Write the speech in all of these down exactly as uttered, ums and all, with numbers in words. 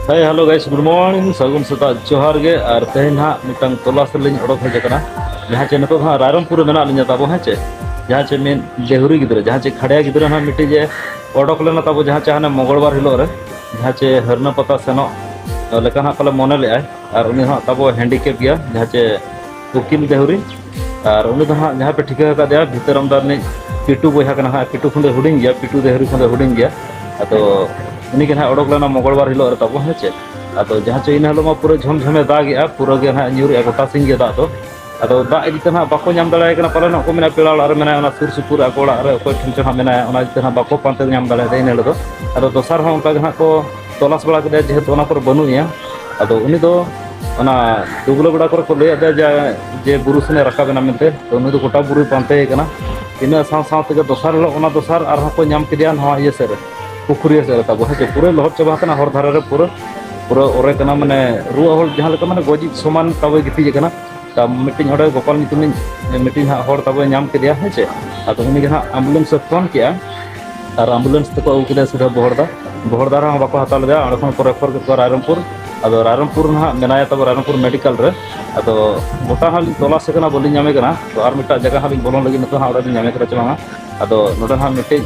Hey, hello guys, good morning, ᱥᱟᱹᱜᱩᱱ ᱥᱮᱛᱟᱜ, ᱡᱚᱦᱟᱨ ᱜᱮ᱾ ᱟᱨ ᱛᱮᱦᱮᱧ ᱦᱟᱸᱜ ᱢᱤᱫᱴᱟᱝ ᱛᱚᱞᱟᱥ ᱨᱮᱞᱤᱧ ᱚᱰᱚᱠ ᱦᱮᱡ ᱟᱠᱟᱱᱟ, ᱡᱟᱦᱟᱸ ᱪᱮ ᱱᱤᱛᱚᱜ ᱫᱚ ᱦᱟᱸᱜ ᱨᱟᱭᱨᱚᱝᱯᱩᱨ ᱨᱮ ᱢᱮᱱᱟᱜ ᱞᱤᱧᱟ ᱛᱟᱵᱚ, ᱦᱮᱸ ᱪᱮ? ᱡᱟᱦᱟᱸ ᱪᱮ ᱢᱤᱫ ᱰᱮᱦᱩᱨᱤ ᱜᱤᱫᱽᱨᱟᱹ, ᱡᱟᱦᱟᱸ ᱪᱮ ᱠᱷᱟᱲᱭᱟ ᱜᱤᱫᱽᱨᱟᱹ ᱦᱟᱸᱜ ᱢᱤᱫᱴᱤᱡ ᱮ ᱚᱰᱚᱠ ᱞᱮᱱᱟ ᱛᱟᱵᱚ, ᱡᱟᱦᱟᱸ ᱪᱮ ᱦᱟᱱᱮ ᱢᱚᱝᱜᱚᱞᱵᱟᱨ ᱦᱤᱞᱳᱜ ᱨᱮ, ᱡᱟᱦᱟᱸ ᱪᱮ ᱦᱟᱹᱨᱱᱟᱹ ᱯᱟᱛᱟ ᱥᱮᱱᱚᱜ ᱞᱮᱠᱟ ᱦᱟᱸᱜ ᱯᱟᱞᱮ ᱢᱚᱱᱮ ᱞᱮᱫᱟᱭ᱾ ᱟᱨ ᱩᱱᱤ ᱦᱚᱸ ᱛᱟᱵᱚ handicap ᱜᱮᱭᱟ, ᱡᱟᱦᱟᱸ ᱪᱮ ᱩᱠᱤᱞ ᱰᱮᱦᱩᱨᱤ᱾ ᱟᱨ ᱩᱱᱤ ᱫᱚ ᱦᱟᱸᱜ ᱡᱟᱦᱟᱸ ᱯᱮ ᱴᱷᱤᱠᱟᱹ ᱟᱠᱟᱫᱮᱭᱟ, ᱵᱷᱤᱛᱟᱹᱨ ᱟᱢᱫᱟ ᱨᱤᱱᱤᱡ ᱯᱤᱴᱩ ᱵᱚᱭᱦᱟ ᱠᱟᱱᱟ ᱦᱟᱸᱜ᱾ ᱯᱤᱴᱩ ᱠᱷᱚᱱ ᱫᱚᱭ ᱦᱩᱰᱤᱧ ᱜᱮᱭᱟ, ᱯᱤᱴᱩ ᱰᱮᱦᱩᱨᱤ ᱠᱷᱚᱱ ᱫᱚᱭ ᱦᱩᱰᱤᱧ ᱜᱮᱭᱟ᱾ ᱟᱫᱚ ᱩᱱᱤ ᱜᱮ ᱦᱟᱸᱜ ᱚᱰᱚᱠ ᱞᱮᱱᱟ ᱢᱚᱝᱜᱚᱞᱵᱟᱨ ᱦᱤᱞᱳᱜ ᱨᱮ ᱛᱟᱵᱚ, ᱦᱮᱸ ᱪᱮ? ᱟᱫᱚ ᱡᱟᱦᱟᱸ ᱪᱮ ᱤᱱᱟᱹ ᱦᱤᱞᱳᱜ ᱢᱟ ᱯᱩᱨᱟᱹ ᱡᱷᱚᱢ ᱡᱷᱚᱢᱮ ᱫᱟᱜᱮᱜᱼᱟ, ᱯᱩᱨᱟᱹ ᱜᱮ ᱦᱟᱸᱜ ᱧᱩᱨᱮᱜᱼᱟ ᱜᱚᱴᱟ ᱥᱤᱧ ᱜᱮ ᱫᱟᱜ ᱫᱚ᱾ ᱟᱫᱚ ᱫᱟᱜ ᱤᱫᱤ ᱛᱮ ᱦᱟᱸᱜ ᱵᱟᱠᱚ ᱧᱟᱢ ᱫᱟᱲᱮᱭᱟᱭ ᱠᱟᱱᱟ, ᱯᱟᱞᱮᱱ ᱦᱟᱸᱜ ᱠᱚ ᱢᱮᱱᱟ ᱯᱮᱲᱟ ᱚᱲᱟᱜ ᱨᱮ ᱢᱮᱱᱟᱭᱟ, ᱚᱱᱟ ᱥᱩᱨ ᱥᱩᱯᱩᱨ ᱟᱠᱚ ᱚᱲᱟᱜ ᱨᱮ ᱚᱠᱚᱭ ᱴᱷᱮᱱ ᱪᱚ ᱦᱟᱸᱜ ᱢᱮᱱᱟᱭᱟ, ᱚᱱᱟ ᱤᱫᱤ ᱛᱮ ᱦᱟᱸᱜ ᱵᱟᱠᱚ ᱯᱟᱱᱛᱮ ᱧᱟᱢ ᱫᱟᱲᱮᱭᱟᱫᱮᱭᱟ ᱤᱱᱟᱹ ᱦᱤᱞᱳᱜ ᱫᱚ᱾ ᱟᱫᱚ ᱫᱚᱥᱟᱨ ᱦᱚᱸ ᱚᱱᱠᱟ ᱜᱮ ᱦᱟᱸᱜ ᱠᱚ ᱛᱚᱞᱟᱥ ᱵᱟᱲᱟ ᱠᱮᱫᱮᱭᱟ, ᱡᱮᱦᱮᱛᱩ ᱚᱱᱟ ᱠᱚᱨᱮ ᱵᱟᱹᱱᱩᱜ ᱮᱭᱟ᱾ ᱟᱫᱚ ᱩᱱᱤ ᱫᱚ ᱚᱱᱟ ᱫᱩᱜᱽᱞᱟᱹ ᱜᱚᱰᱟ ᱠᱚᱨᱮ ᱠᱚ ᱞᱟᱹᱭᱮᱫ ᱛᱟᱭᱟ ᱡᱮ, ᱡᱮ ᱵᱩᱨᱩ ᱥᱮᱱᱮ ᱨᱟᱠᱟᱵ ᱮᱱᱟ ᱢᱮᱱᱛᱮ᱾ ᱛᱚ ᱩᱱᱤ ᱫᱚ ᱜᱚᱴᱟ ᱵᱩᱨᱩᱭ ᱯᱟᱱᱛᱮ ᱠᱟᱱᱟ᱾ ᱤᱱᱟᱹ ᱥᱟᱶ ᱥᱟᱶ ᱛᱮᱜᱮ ᱫᱚᱥᱟᱨ ᱦᱤᱞᱳᱜ, ᱚᱱᱟ ᱫᱚᱥᱟᱨ ᱟᱨᱦᱚᱸ ᱠᱚ ᱧᱟᱢ ᱠᱮᱫᱮᱭᱟ ᱱᱚᱣᱟ ᱤᱭᱟᱹ ᱥᱮᱫ ᱨᱮ, ᱯᱩᱠᱷᱩᱨᱤᱭᱟᱹ ᱥᱮᱫ ᱨᱮ ᱛᱟᱵᱚ, ᱦᱮᱸ ᱪᱮ? ᱯᱩᱨᱟᱹ ᱞᱚᱦᱚᱫ ᱪᱟᱵᱟ ᱟᱠᱟᱱᱟ ᱦᱚᱨ ᱫᱷᱟᱨᱮ ᱨᱮ ᱯᱩᱨᱟᱹ, ᱯᱩᱨᱟᱹ ᱚᱨᱮ ᱠᱟᱱᱟ, ᱢᱟᱱᱮ ᱨᱩᱣᱟᱹ ᱦᱚᱲ ᱡᱟᱦᱟᱸ ᱞᱮᱠᱟ, ᱢᱟᱱᱮ ᱜᱚᱡᱤᱡ ᱥᱚᱢᱟᱱ ᱛᱟᱵᱚᱭ ᱜᱤᱛᱤᱡ ᱟᱠᱟᱱᱟ᱾ ᱛᱟ ᱢᱤᱫᱴᱤᱡ ᱦᱚᱲ ᱜᱳᱯᱟᱞ ᱧᱩᱛᱩᱢᱤᱡ ᱢᱤᱫᱴᱤᱡ ᱦᱟᱸᱜ ᱦᱚᱲ ᱛᱟᱵᱚᱭ ᱧᱟᱢ ᱠᱮᱫᱮᱭᱟ, ᱦᱮᱸ ᱪᱮ? ᱟᱫᱚ ᱩᱱᱤ ᱜᱮ ᱦᱟᱸᱜ ambulance ᱮ ᱯᱷᱳᱱ ᱠᱮᱜᱼᱟ᱾ ᱟᱨ ambulance ᱛᱮᱠᱚ ᱟᱹᱜᱩ ᱠᱮᱫᱮᱭᱟ ᱥᱤᱫᱷᱟᱹ ᱵᱚᱦᱚᱲᱫᱟ᱾ ᱵᱚᱦᱚᱲᱫᱟ ᱨᱮᱦᱚᱸ ᱵᱟᱠᱚ ᱦᱟᱛᱟᱣ ᱞᱮᱫᱮᱭᱟ, ᱚᱸᱰᱮ ᱠᱷᱚᱱ ᱠᱚ refer ᱠᱮᱫ ᱠᱚᱣᱟ ᱨᱟᱭᱨᱚᱝᱯᱩᱨ᱾ ᱟᱫᱚ ᱨᱟᱭᱨᱚᱝᱯᱩᱨ ᱱᱟᱦᱟᱜ ᱢᱮᱱᱟᱭᱟ ᱛᱟᱵᱚ ᱨᱟᱭᱨᱚᱝᱯᱩᱨ medical ᱨᱮ᱾ ᱟᱫᱚ ᱜᱚᱴᱟ ᱦᱟᱸᱜ ᱞᱤᱧ ᱛᱚᱞᱟᱥᱮ ᱠᱟᱱᱟ, ᱵᱟᱹᱞᱤᱧ ᱧᱟᱢᱮ ᱠᱟᱱᱟ᱾ ᱛᱚ ᱟᱨ ᱢᱤᱫᱴᱟᱝ ᱡᱟᱭᱜᱟ ᱦᱟᱸᱜ ᱞᱤᱧ ᱵᱚᱞᱚᱱ ᱞᱟᱹᱜᱤᱫ, ᱱᱤᱛᱚᱜ ᱦᱟᱸᱜ ᱚᱸᱰᱮ ᱞᱤᱧ ᱧᱟᱢᱮ ᱠᱟᱱᱟ ᱪᱮ ᱵᱟᱝᱟ᱾ ᱟᱫᱚ ᱱᱚᱰᱮ ᱦᱟᱸᱜ ᱢᱤᱫᱴᱤᱡ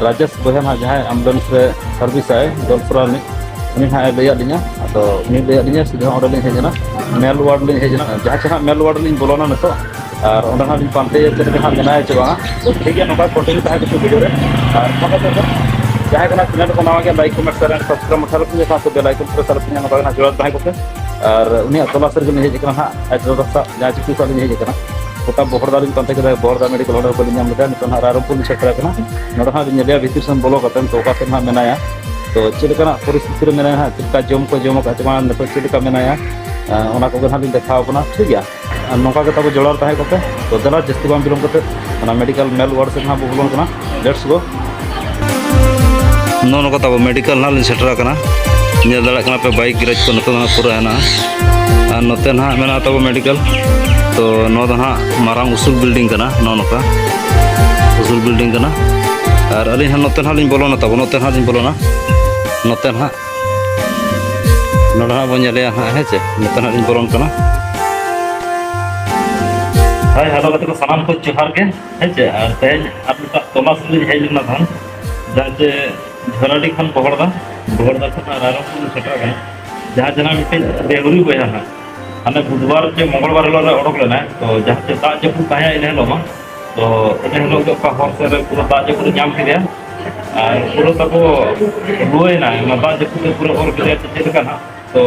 ᱨᱟᱡᱮᱥ ᱵᱚᱭᱦᱟ ᱱᱟᱦᱟᱜ, ᱡᱟᱦᱟᱸᱭ ambulance ᱨᱮ service ᱟᱭ ᱫᱚᱞᱥᱚᱨᱟ ᱨᱤᱱᱤᱡ, ᱩᱱᱤ ᱦᱟᱸᱜ ᱮ ᱞᱟᱹᱭᱟᱫ ᱞᱤᱧᱟ᱾ ᱟᱫᱚ ᱩᱱᱤ ᱞᱟᱹᱭᱟᱫ ᱞᱤᱧᱟ, ᱥᱤᱫᱷᱟᱹ ᱚᱸᱰᱮ ᱞᱤᱧ ᱦᱮᱡ ᱮᱱᱟ, male ward ᱞᱤᱧ ᱦᱮᱡ ᱮᱱᱟ᱾ ᱡᱟᱦᱟᱸ ᱪᱮ ᱦᱟᱸᱜ male ward ᱞᱤᱧ ᱵᱚᱞᱚᱱᱟ ᱱᱤᱛᱚᱜ, ᱟᱨ ᱚᱸᱰᱮ ᱦᱟᱸᱜ ᱞᱤᱧ ᱯᱟᱱᱛᱮᱭᱟ ᱪᱮᱫ ᱞᱮᱠᱟ ᱦᱟᱸᱜ ᱢᱮᱱᱟᱭᱟ ᱪᱮ ᱵᱟᱝᱟ᱾ ᱴᱷᱤᱠ ᱜᱮᱭᱟ, ᱱᱚᱝᱠᱟ continue ᱛᱟᱦᱮᱸ ᱠᱟᱛᱮ video ᱨᱮ᱾ ᱟᱨ ᱱᱚᱝᱠᱟ ᱠᱟᱛᱮ ᱡᱟᱦᱟᱸᱭ ᱠᱟᱱᱟ channel ᱠᱚ ᱱᱟᱣᱟ ᱜᱮᱭᱟ, like, comment, share and subscribe ᱢᱟᱪᱷᱟ ᱞᱮᱠᱷᱟᱱ ᱜᱮ, ᱥᱟᱶᱛᱮ bell icon press ᱟᱞᱚ ᱯᱮ ᱧᱟᱢᱟ, ᱱᱚᱝᱠᱟ ᱜᱮ ᱦᱟᱸᱜ ᱡᱚᱲᱟᱣ ᱛᱟᱦᱮᱸ ᱠᱚᱜ ᱯᱮ᱾ ᱟᱨ ᱩᱱᱤᱭᱟᱜ ᱛᱚᱞᱟᱥ ᱨᱮᱜᱮ ᱞᱤᱧ ᱦᱮᱡ ᱟᱠᱟᱱᱟ ᱦᱟᱸᱜ, ᱟᱡ ᱫᱟᱫᱟ ᱥᱟᱶ ᱡᱟᱦᱟᱸ ᱪᱤᱠᱤ ᱥᱟᱶ ᱞᱤᱧ ᱦᱮᱡ ᱟᱠᱟᱱᱟ᱾ ᱜᱚᱴᱟ ᱵᱚᱦᱚᱲᱫᱟ ᱞᱤᱧ ᱯᱟᱱᱛᱮ ᱠᱮᱫᱟ, ᱵᱚᱦᱚᱲᱫᱟ medical ᱚᱸᱰᱮ ᱦᱚᱸ ᱵᱟᱹᱞᱤᱧ ᱧᱟᱢ ᱞᱮᱫᱟ᱾ ᱱᱤᱛᱚᱜ ᱦᱟᱸᱜ ᱨᱟᱭᱨᱚᱝᱯᱩᱨ ᱞᱤᱧ ᱥᱮᱴᱮᱨ ᱟᱠᱟᱱᱟ᱾ ᱱᱚᱰᱮ ᱦᱟᱸᱜ ᱞᱤᱧ ᱧᱮᱞᱮᱭᱟ ᱵᱷᱤᱛᱤᱨ ᱥᱮᱱ ᱵᱚᱞᱚ ᱠᱟᱛᱮ ᱛᱚ ᱚᱠᱟ ᱥᱮᱫ ᱦᱟᱸᱜ ᱢᱮᱱᱟᱭᱟ, ᱛᱚ ᱪᱮᱫ ᱞᱮᱠᱟᱱᱟᱜ ᱯᱚᱨᱤᱥᱛᱷᱤᱛᱤ ᱨᱮ ᱢᱮᱱᱟᱭᱟ ᱦᱟᱸᱜ, ᱪᱮᱫ ᱞᱮᱠᱟ ᱡᱚᱢ ᱟᱠᱟᱫ ᱪᱮ ᱵᱟᱝ, ᱱᱤᱛᱚᱜ ᱪᱮᱫ ᱞᱮᱠᱟ ᱢᱮᱱᱟᱭᱟ, ᱟᱸ, ᱚᱱᱟ ᱠᱚᱜᱮ ᱦᱟᱸᱜ ᱞᱤᱧ ᱫᱮᱠᱷᱟᱣ ᱟᱵᱚᱱᱟ, ᱴᱷᱤᱠ ᱜᱮᱭᱟ? ᱟᱨ ᱱᱚᱝᱠᱟ ᱜᱮ ᱛᱟᱵᱚ ᱡᱚᱲᱟᱣ ᱛᱟᱦᱮᱸ ᱠᱚᱜ ᱯᱮ᱾ ᱛᱚ ᱫᱮᱞᱟ ᱡᱟᱹᱥᱛᱤ ᱵᱟᱝ ᱵᱤᱞᱚᱢ ᱠᱟᱛᱮ ᱚᱱᱟ medical male ward ᱥᱮᱫ ᱦᱟᱸᱜ ᱵᱚ ᱵᱚᱞᱚᱱ ᱠᱟᱱᱟ᱾ Let's go. ᱱᱚᱜᱼᱚ ᱱᱚᱝᱠᱟ ᱛᱟᱵᱚ medical ᱱᱟᱦᱟᱜ ᱞᱤᱧ ᱥᱮᱴᱮᱨ ᱟᱠᱟᱱᱟ᱾ ᱧᱮᱞ ᱫᱟᱲᱮᱭᱟᱜ ᱠᱟᱱᱟ ᱯᱮ bike garage ᱠᱚ ᱱᱚᱛᱮ ᱫᱚ ᱱᱟᱦᱟᱜ ᱯᱩᱨᱟᱹ ᱦᱮᱱᱟᱜᱼᱟ᱾ ᱟᱨ ᱱᱚᱛᱮ ᱱᱟᱦᱟᱜ ᱢᱮᱱᱟᱜᱼᱟ ᱛᱟᱵᱚ medical᱾ ᱛᱚ ᱱᱚᱣᱟ ᱫᱚ ᱱᱟᱦᱟᱜ ᱢᱟᱨᱟᱝ ᱩᱥᱩᱞ building ᱠᱟᱱᱟ, ᱱᱚᱜᱼᱚ ᱱᱚᱝᱠᱟ ᱩᱥᱩᱞ building ᱠᱟᱱᱟ᱾ ᱟᱨ ᱟᱹᱞᱤᱧ ᱦᱟᱸᱜ ᱱᱚᱛᱮ ᱱᱟᱦᱟᱜ ᱞᱤᱧ ᱵᱚᱞᱚᱱᱟ ᱛᱟᱵᱚ, ᱱᱚᱛᱮ ᱱᱟᱦᱟᱜ ᱞᱤᱧ ᱵᱚᱞᱚᱱᱟ, ᱱᱚᱛᱮ ᱱᱟᱦᱟᱜ᱾ ᱱᱚᱰᱮ ᱦᱟᱸᱜ ᱵᱚᱱ ᱧᱮᱞᱮᱭᱟ ᱦᱟᱸᱜ, ᱦᱮᱸ ᱪᱮ? ᱱᱤᱛᱚᱜ ᱦᱟᱸᱜ ᱞᱤᱧ ᱵᱚᱞᱚᱱ ᱠᱟᱱᱟ᱾ ᱦᱳᱭ, ᱦᱮᱞᱳ ᱜᱟᱛᱮ ᱠᱚ, ᱥᱟᱱᱟᱢ ᱠᱚ ᱡᱚᱦᱟᱨ ᱜᱮ, ᱦᱮᱸ ᱪᱮ? ᱟᱨ ᱛᱮᱦᱮᱧ ᱟᱨ ᱢᱤᱫᱴᱟᱝ ᱛᱚᱞᱟᱥ ᱞᱤᱧ ᱦᱮᱡ ᱞᱮᱱᱟ ᱛᱟᱦᱮᱸᱫ, ᱡᱟᱦᱟᱸ ᱪᱮ ᱡᱷᱟᱹᱞᱟᱰᱤ ᱠᱷᱚᱱ ᱵᱚᱦᱚᱲᱫᱟ, ᱵᱚᱦᱚᱲᱫᱟ ᱠᱷᱚᱱ ᱟᱨ ᱟᱨᱚ ᱵᱚᱱ ᱥᱮᱴᱮᱨ ᱟᱠᱟᱱᱟ᱾ ᱡᱟᱦᱟᱸ ᱡᱮ ᱢᱤᱫᱴᱮᱱ ᱵᱮᱦᱩᱨᱤ ᱵᱚᱭᱦᱟ ᱦᱟᱸᱜ, ᱦᱟᱱᱮ ᱵᱩᱫᱷᱵᱟᱨ ᱪᱮ ᱢᱚᱝᱜᱚᱞᱵᱟᱨ ᱦᱤᱞᱳᱜ ᱨᱮ ᱚᱰᱚᱠ ᱞᱮᱱᱟᱭ, ᱛᱚ ᱡᱟᱦᱟᱸ ᱪᱮ ᱫᱟᱜ ᱡᱟᱹᱯᱩᱫ ᱛᱟᱦᱮᱸ ᱤᱱᱟᱹ ᱦᱤᱞᱳᱜ ᱢᱟ, ᱛᱚ ᱤᱱᱟᱹ ᱦᱤᱞᱳᱜ ᱜᱮ ᱚᱠᱟ ᱦᱚᱨ ᱥᱮᱫ ᱨᱮ ᱯᱩᱨᱟᱹ ᱫᱟᱜ ᱡᱟᱹᱯᱩᱫ ᱮ ᱧᱟᱢ ᱠᱮᱫᱮᱭᱟ, ᱟᱨ ᱯᱩᱨᱟᱹ ᱛᱟᱠᱚ ᱨᱩᱣᱟᱹᱭᱮᱱᱟᱭ, ᱚᱱᱟ ᱫᱟᱜ ᱡᱟᱹᱯᱩᱫ ᱛᱮ ᱯᱩᱨᱟᱹ ᱚᱨ ᱠᱮᱫᱮᱭᱟ ᱥᱮ ᱪᱮᱫ ᱞᱮᱠᱟ ᱱᱟᱜ, ᱛᱚ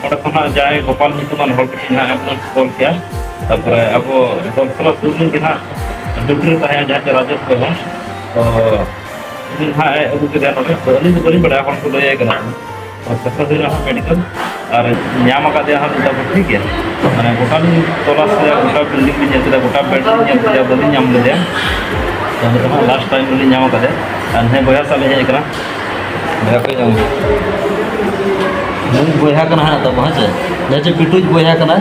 ᱚᱸᱰᱮ ᱠᱷᱚᱱᱟᱜ ᱡᱟᱦᱟᱸᱭ ᱜᱳᱯᱟᱞ ᱧᱩᱛᱩᱢᱟᱱ ᱦᱚᱲ ᱠᱟᱹᱴᱤᱡ ᱱᱟᱦᱟᱜ ambulance call ᱠᱮᱜᱼᱟ᱾ ᱛᱟᱯᱚᱨᱮ ᱟᱵᱚ ᱫᱚᱞᱥᱚᱨᱟ ᱥᱩᱨ ᱨᱮᱱ ᱜᱮ ᱱᱟᱦᱟᱜ duty ᱨᱮ ᱛᱟᱦᱮᱸ ᱡᱟᱦᱟᱸ ᱪᱮ ᱨᱟᱡᱮᱥ ᱵᱟᱹᱵᱩ, ᱛᱚ ᱩᱱᱤ ᱱᱟᱦᱟᱜ ᱮ ᱟᱹᱜᱩ ᱠᱮᱫᱮᱭᱟ ᱱᱚᱰᱮ᱾ ᱛᱚ ᱟᱹᱞᱤᱧ ᱫᱚ ᱵᱟᱹᱞᱤᱧ ᱵᱟᱲᱟᱭᱟ, ᱦᱚᱲ ᱠᱚ ᱞᱟᱹᱭ ᱟᱭ ᱠᱟᱱᱟ᱾ ᱛᱚ ᱥᱮᱴᱮᱨ ᱦᱩᱭᱱᱟ ᱱᱟᱦᱟᱜ medical, ᱟᱨ ᱧᱟᱢ ᱟᱠᱟᱫᱮᱭᱟ ᱦᱟᱸᱜ ᱱᱤᱛᱚᱜ ᱫᱚ, ᱴᱷᱤᱠ ᱜᱮᱭᱟ᱾ ᱢᱟᱱᱮ ᱜᱚᱴᱟ ᱞᱤᱧ ᱛᱚᱞᱟᱥ ᱠᱮᱫᱟ, ᱜᱚᱴᱟ building ᱞᱤᱧ ᱧᱮᱞ ᱠᱮᱫᱟ, ᱜᱚᱴᱟ bed ᱞᱤᱧ ᱧᱮᱞ ᱠᱮᱫᱟ, ᱵᱟᱹᱞᱤᱧ ᱧᱟᱢ ᱞᱮᱫᱮᱭᱟ᱾ ᱛᱚ ᱱᱤᱛᱚᱜ ᱦᱟᱸᱜ last time ᱨᱮᱞᱤᱧ ᱧᱟᱢ ᱟᱠᱟᱫᱮᱭᱟ᱾ ᱟᱨ ᱱᱤᱭᱟᱹ ᱵᱚᱭᱦᱟ ᱥᱟᱶ ᱞᱤᱧ ᱦᱮᱡ ᱟᱠᱟᱱᱟ᱾ ᱵᱚᱭᱦᱟ ᱠᱚ ᱧᱟᱢ᱾ ᱱᱩᱭ ᱵᱚᱭᱦᱟ ᱠᱟᱱᱟ ᱦᱟᱸᱜ ᱛᱟᱵᱚ, ᱦᱮᱸ ᱪᱮ? ᱡᱟᱦᱟᱸ ᱪᱮ ᱯᱤᱴᱩᱡ ᱵᱚᱭᱦᱟ ᱠᱟᱱᱟᱭ᱾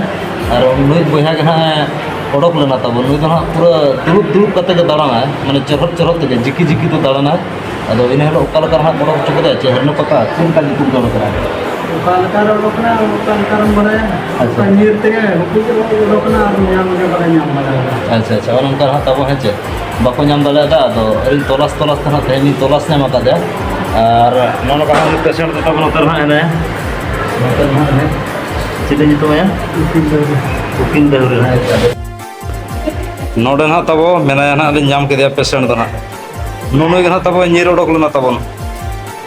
ᱟᱨ ᱱᱩᱭ ᱵᱚᱭᱦᱟ ᱜᱮ ᱦᱟᱸᱜ ᱚᱰᱚᱠ ᱞᱮᱱᱟ ᱛᱟᱵᱚ᱾ ᱱᱩᱭ ᱫᱚ ᱦᱟᱸᱜ ᱯᱩᱨᱟᱹ ᱫᱩᱲᱩᱵ ᱫᱩᱲᱩᱵ ᱠᱟᱛᱮ ᱜᱮ ᱫᱟᱬᱟᱱᱟᱭ, ᱢᱟᱱᱮ ᱪᱚᱨᱦᱚᱫ ᱪᱚᱨᱦᱚᱫ ᱛᱮᱜᱮ, ᱡᱤᱠᱤ ᱡᱤᱠᱤ ᱛᱮ ᱫᱟᱬᱟᱱᱟᱭ᱾ ᱟᱫᱚ ᱤᱱᱟᱹ ᱦᱤᱞᱳᱜ ᱚᱠᱟ ᱞᱮᱠᱟ ᱦᱟᱸᱜ ᱚᱰᱚᱠ ᱦᱚᱪᱚ ᱠᱮᱫᱟᱭ, ᱪᱮ ᱦᱟᱹᱨᱱᱟᱹ ᱯᱟᱠᱟ ᱪᱮᱫ ᱞᱮᱠᱟ ᱧᱩᱛᱩᱢ ᱛᱮ ᱚᱰᱚᱠ ᱮᱱᱟᱭ? ᱚᱠᱟ ᱞᱮᱠᱟ ᱨᱮ ᱚᱰᱚᱠ ᱮᱱᱟ, ᱚᱠᱟ ᱞᱮᱠᱟ ᱨᱮᱢ ᱵᱟᱲᱟᱭᱟ? ᱟᱪᱪᱷᱟ᱾ ᱚᱠᱟ ᱧᱤᱨ ᱛᱮᱜᱮ ᱦᱩᱴᱩᱡ ᱚᱰᱚᱠ ᱮᱱᱟ, ᱟᱨ ᱧᱟᱢ ᱜᱮ ᱵᱟᱞᱮ ᱧᱟᱢ ᱫᱟᱲᱮᱭᱟᱫᱟ᱾ ᱟᱪᱪᱷᱟ, ᱟᱪᱪᱷᱟ, ᱚᱱᱮ ᱚᱱᱠᱟ ᱦᱟᱸᱜ ᱛᱟᱵᱚ, ᱦᱮᱸ ᱪᱮ? ᱵᱟᱠᱚ ᱧᱟᱢ ᱫᱟᱲᱮᱭᱟᱫᱟ᱾ ᱟᱫᱚ ᱟᱹᱞᱤᱧ ᱛᱚᱞᱟᱥ ᱛᱚᱞᱟᱥ ᱛᱮ ᱦᱟᱸᱜ ᱛᱮᱦᱮᱧ ᱞᱤᱧ ᱛᱚᱞᱟᱥ ᱧᱟᱢ ᱟᱠᱟᱫᱮᱭᱟ᱾ ᱟᱨ ᱱᱚᱜᱼᱚ ᱱᱚᱝᱠᱟ ᱦᱟᱸᱜ ᱩᱱᱤ patient ᱫᱚ ᱛᱟᱵᱚᱱ ᱱᱚᱛᱮ ᱨᱮ ᱦᱟᱸᱜ ᱦᱮᱱᱟᱭᱟ᱾ ᱱᱚᱛᱮ ᱨᱮ ᱦᱟᱸᱜ ᱦᱮᱱᱟᱭᱟ᱾ ᱪᱮᱫ ᱮ ᱧᱩᱛᱩᱢ ᱟᱭᱟ? ᱩᱠᱤᱞ ᱫᱟᱹᱣᱨᱤ᱾ ᱩᱠᱤᱞ ᱫᱟᱹᱣᱨᱤ, ᱦᱮᱸ᱾ ᱱᱚᱰᱮ ᱱᱟᱦᱟᱜ ᱛᱟᱵᱚ ᱢᱮᱱᱟᱭᱟ ᱱᱟᱦᱟᱜ, ᱞᱤᱧ ᱧᱟᱢ ᱠᱮᱫᱮᱭᱟ patient ᱫᱚ ᱱᱟᱦᱟᱜ᱾ ᱱᱩᱜᱼᱩ ᱱᱩᱭ ᱜᱮ ᱱᱟᱦᱟᱜ ᱛᱟᱵᱚ ᱧᱤᱨ ᱚᱰᱚᱠ ᱞᱮᱱᱟ ᱛᱟᱵᱚᱱ᱾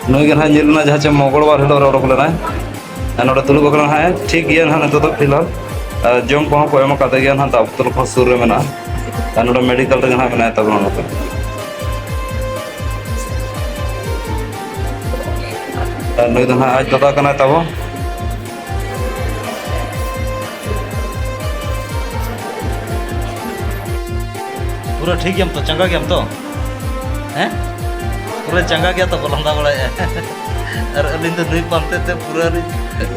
ᱱᱩᱭ ᱜᱮ ᱱᱟᱦᱟᱜ ᱧᱤᱨ ᱞᱮᱱᱟ, ᱡᱟᱦᱟᱸ ᱪᱮ ᱢᱚᱝᱜᱚᱞᱵᱟᱨ ᱦᱤᱞᱳᱜ ᱨᱮ ᱚᱰᱚᱠ ᱞᱮᱱᱟᱭ᱾ ᱟᱨ ᱱᱚᱰᱮ ᱫᱩᱲᱩᱵ ᱟᱠᱟᱱᱟ ᱱᱟᱦᱟᱜ, ᱴᱷᱤᱠ ᱜᱮᱭᱟ ᱱᱟᱦᱟᱜ ᱱᱤᱛᱚᱜ ᱫᱚ ᱯᱷᱤᱞᱦᱟᱞ᱾ ᱟᱨ ᱡᱚᱢ ᱠᱚᱦᱚᱸ ᱠᱚ ᱮᱢ ᱟᱠᱟᱫᱮ ᱜᱮᱭᱟ ᱱᱟᱦᱟᱜ, ᱫᱟᱜ ᱵᱳᱛᱚᱞ ᱠᱚᱦᱚᱸ ᱥᱩᱨ ᱨᱮ ᱢᱮᱱᱟᱜᱼᱟ᱾ ᱟᱨ ᱱᱚᱰᱮ medical ᱨᱮᱜᱮ ᱱᱟᱦᱟᱜ ᱢᱮᱱᱟᱭ ᱛᱟᱵᱚᱱᱟ ᱱᱚᱛᱮ᱾ ᱟᱨ ᱱᱩᱭ ᱫᱚ ᱱᱟᱦᱟᱜ ᱟᱡ ᱫᱟᱫᱟ ᱠᱟᱱᱟᱭ ᱛᱟᱵᱚ᱾ ᱯᱩᱨᱟᱹ ᱴᱷᱤᱠ ᱜᱮᱭᱟᱢ ᱛᱚ? ᱪᱟᱸᱜᱟ ᱜᱮᱭᱟᱢ ᱛᱚ? ᱦᱮᱸ? ᱯᱩᱨᱟᱹ ᱪᱟᱸᱜᱟ ᱜᱮᱭᱟ ᱛᱚ, ᱵᱚ ᱞᱟᱸᱫᱟ ᱵᱟᱲᱟᱭᱮᱫᱼᱟ᱾ ᱟᱨ ᱟᱹᱞᱤᱧ ᱫᱚ ᱱᱩᱭ ᱯᱟᱱᱛᱮ ᱛᱮ ᱯᱩᱨᱟᱹ ᱞᱤᱧ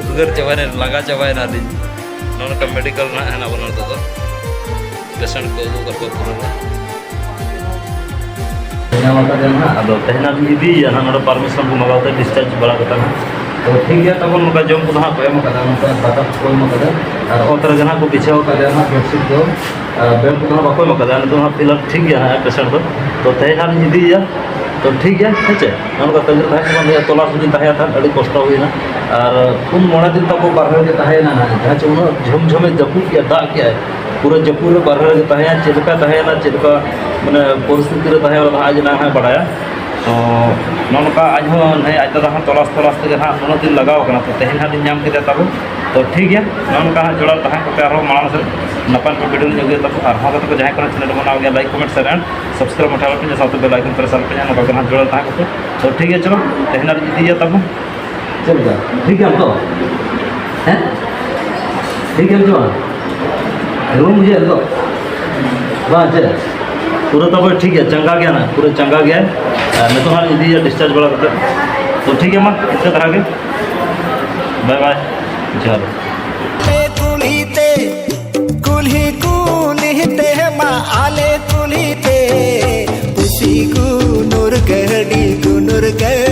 ᱩᱫᱽᱜᱟᱹᱨ ᱪᱟᱵᱟᱭᱮᱱᱟ, ᱞᱟᱸᱜᱟ ᱪᱟᱵᱟᱭᱮᱱᱟ ᱞᱤᱧ᱾ ᱱᱚᱜᱼᱚ ᱱᱚᱝᱠᱟ medical ᱨᱮᱱᱟᱜ ᱦᱮᱱᱟᱜ ᱵᱚᱱᱟ ᱱᱤᱛᱚᱜ ᱫᱚ᱾ Patient ᱠᱚ ᱟᱹᱜᱩ ᱠᱟᱠᱚ ᱯᱩᱨᱟᱹ ᱜᱮ᱾ ᱧᱟᱢ ᱟᱠᱟᱫᱮᱭᱟ ᱱᱟᱦᱟᱜ, ᱟᱫᱚ ᱛᱮᱦᱮᱧ ᱦᱟᱸᱜ ᱞᱤᱧ ᱤᱫᱤᱭᱮᱭᱟ ᱱᱟᱦᱟᱜ, ᱱᱚᱰᱮ permission ᱠᱚ ᱢᱟᱜᱟᱣ ᱛᱮ discharge ᱵᱟᱲᱟ ᱠᱟᱛᱮ ᱱᱟᱦᱟᱜ᱾ ᱛᱚ ᱴᱷᱤᱠ ᱜᱮᱭᱟ ᱛᱟᱵᱚᱱ, ᱱᱚᱝᱠᱟ ᱡᱚᱢ ᱠᱚᱫᱚ ᱦᱟᱸᱜ ᱠᱚ ᱮᱢ ᱟᱠᱟᱫᱟ, ᱱᱚᱝᱠᱟ ᱫᱟᱠᱟ ᱠᱚ ᱮᱢ ᱟᱠᱟᱫᱟ᱾ ᱟᱨ ᱚᱛ ᱨᱮᱜᱮ ᱦᱟᱸᱜ ᱠᱚ ᱵᱤᱪᱷᱟᱹᱣ ᱟᱠᱟᱫ ᱞᱮᱭᱟ ᱦᱟᱸᱜ ᱵᱮᱰᱥᱤᱴ ᱫᱚ᱾ ᱟᱨ ᱵᱮᱰ ᱠᱚᱫᱚ ᱦᱟᱸᱜ ᱵᱟᱠᱚ ᱮᱢ ᱟᱠᱟᱫᱟ, ᱱᱤᱛᱚᱜ ᱦᱟᱸᱜ ᱯᱷᱤᱞᱦᱟᱞ ᱴᱷᱤᱠ ᱜᱮᱭᱟ ᱦᱟᱸᱜ ᱯᱮᱥᱮᱱᱴ ᱫᱚ᱾ ᱛᱚ ᱛᱮᱦᱮᱧ ᱦᱟᱸᱜ ᱞᱤᱧ ᱤᱫᱤᱭᱮᱭᱟ᱾ ᱛᱚ ᱴᱷᱤᱠ ᱜᱮᱭᱟ, ᱦᱮᱸ ᱪᱮ? ᱱᱚᱜᱼᱚ ᱱᱚᱝᱠᱟ ᱛᱟᱹᱜᱤ ᱨᱮ ᱛᱟᱦᱮᱸ ᱠᱟᱱᱟ, ᱱᱤᱭᱟᱹ ᱛᱚᱞᱟᱥ ᱨᱮᱞᱤᱧ ᱛᱟᱦᱮᱸ ᱠᱟᱱ, ᱟᱹᱰᱤ ᱠᱚᱥᱴᱚ ᱦᱩᱭᱱᱟ᱾ ᱟᱨ ᱯᱩᱱ ᱢᱚᱬᱮ ᱫᱤᱱ ᱛᱟᱵᱚ ᱵᱟᱨᱦᱮ ᱨᱮᱜᱮ ᱛᱟᱦᱮᱸᱭᱮᱱᱟ ᱦᱟᱸᱜ, ᱡᱟᱦᱟᱸ ᱪᱮ ᱩᱱᱟᱹᱜ ᱡᱷᱚᱢ ᱡᱷᱚᱢᱮ ᱡᱟᱹᱯᱩᱫ ᱠᱮᱜᱼᱟ, ᱫᱟᱜ ᱠᱮᱜᱼᱟᱭ, ᱯᱩᱨᱟᱹ ᱡᱟᱹᱯᱩᱫ ᱨᱮ ᱵᱟᱨᱦᱮ ᱨᱮᱜᱮ ᱛᱟᱦᱮᱸᱭᱟ, ᱪᱮᱫ ᱞᱮᱠᱟ ᱛᱟᱦᱮᱸᱭᱮᱱᱟ, ᱪᱮᱫ ᱞᱮᱠᱟ ᱢᱟᱱᱮ ᱯᱚᱨᱤᱥᱛᱷᱤᱛᱤ ᱨᱮ ᱛᱟᱦᱮᱸᱭᱮᱱᱟ, ᱚᱱᱟ ᱫᱚ ᱟᱡ ᱮᱱᱟᱝ ᱦᱟᱸᱜ ᱵᱟᱲᱟᱭᱟ᱾ ᱛᱚ ᱱᱚᱜᱼᱚ ᱱᱚᱝᱠᱟ ᱟᱡ ᱦᱚᱸ ᱱᱟᱹᱭ ᱟᱡ ᱫᱟᱫᱟ ᱦᱚᱸ ᱛᱚᱞᱟᱥ ᱛᱚᱞᱟᱥ ᱛᱮᱜᱮ ᱦᱟᱸᱜ ᱱᱩᱱᱟᱹᱜ ᱫᱤᱱ ᱞᱟᱜᱟᱣ ᱠᱟᱱᱟ, ᱛᱚ ᱛᱮᱦᱮᱧ ᱦᱟᱸᱜ ᱞᱤᱧ ᱧᱟᱢ ᱠᱮᱫᱮᱭᱟ ᱛᱟᱵᱚ᱾ ᱛᱚ ᱴᱷᱤᱠ ᱜᱮᱭᱟ, ᱱᱚᱜᱼᱚ ᱱᱚᱝᱠᱟ ᱦᱟᱸᱜ ᱡᱚᱲᱟᱣ ᱛᱟᱦᱮᱸ ᱠᱚᱯᱮ, ᱟᱨᱦᱚᱸ ᱢᱟᱲᱟᱝ ᱥᱮᱫ ᱱᱟᱯᱟᱭ ᱱᱟᱯᱟᱭ ᱵᱷᱤᱰᱤᱭᱳ ᱞᱤᱧ ᱟᱹᱜᱩᱭᱟ ᱛᱟᱵᱚ᱾ ᱟᱨᱦᱚᱸ ᱜᱟᱛᱮ ᱠᱚ ᱡᱟᱦᱟᱸᱭ ᱠᱚ ᱪᱮᱱᱮᱞ ᱨᱮᱵᱚᱱ ᱱᱟᱣᱟ ᱜᱮᱭᱟ, like comment share and subscribe ᱢᱟᱴᱷᱟ ᱟᱞᱚᱯᱮ ᱧᱮᱞ ᱥᱟᱶᱛᱮ ᱵᱮᱞ ᱟᱭᱠᱚᱱ ᱯᱨᱮᱥ ᱟᱞᱚᱯᱮ ᱧᱮᱞ, ᱱᱚᱝᱠᱟ ᱜᱮ ᱦᱟᱸᱜ ᱡᱚᱲᱟᱣ ᱛᱟᱦᱮᱸ ᱠᱚᱯᱮ᱾ ᱛᱚ ᱴᱷᱤᱠ ᱜᱮᱭᱟ, ᱪᱚᱞᱚ ᱛᱮᱦᱮᱧ ᱦᱟᱸᱜ ᱞᱤᱧ ᱤᱫᱤᱭᱮᱭᱟ ᱛᱟᱵᱚ᱾ ᱪᱮᱫ ᱞᱮᱠᱟ? ᱴᱷᱤᱠ ᱜᱮᱭᱟᱢ ᱛᱚ? ᱦᱮᱸ? ᱴᱷᱤᱠ ᱜᱮᱭᱟᱢ ᱪᱮ ᱵᱟᱝ? ᱨᱩᱣᱟᱹᱢ ᱵᱩᱡᱷᱟᱹᱣᱮᱫ ᱱᱤᱛᱚᱜ? ᱵᱟᱝ ᱪᱮ? ᱯᱩᱨᱟᱹ ᱛᱟᱯᱚᱨᱮ ᱴᱷᱤᱠ ᱜᱮᱭᱟ, ᱪᱟᱸᱜᱟ ᱜᱮᱭᱟ ᱱᱟᱜ, ᱯᱩᱨᱟᱹ ᱪᱟᱸᱜᱟ ᱜᱮᱭᱟᱭ᱾ ᱟᱨ ᱱᱤᱛᱚᱜ ᱦᱟᱸᱜ ᱤᱫᱤᱭᱮᱭᱟ ᱰᱤᱥᱪᱟᱨᱡᱽ ᱵᱟᱲᱟ ᱠᱟᱛᱮ᱾ ᱛᱚ ᱴᱷᱤᱠ ᱜᱮᱭᱟ, ᱢᱟ ᱤᱱᱠᱟᱹ ᱫᱷᱟᱨᱟ ᱜᱮ᱾ ᱵᱟᱭ ᱵᱟᱭ, ᱡᱚᱦᱟᱨ᱾ ᱟᱞᱮ ᱠᱩᱞᱦᱤ ᱛᱮ, ᱠᱩᱞᱦᱤ ᱠᱩᱞᱦᱤ ᱛᱮ ᱢᱟ ᱟᱞᱮ ᱠᱩᱞᱦᱤ ᱛᱮ, ᱯᱩᱥᱤ ᱜᱩᱱᱩᱨ ᱜᱟᱹᱰᱤ ᱜᱩᱱᱩᱨ ᱜᱟᱹᱰᱤ᱾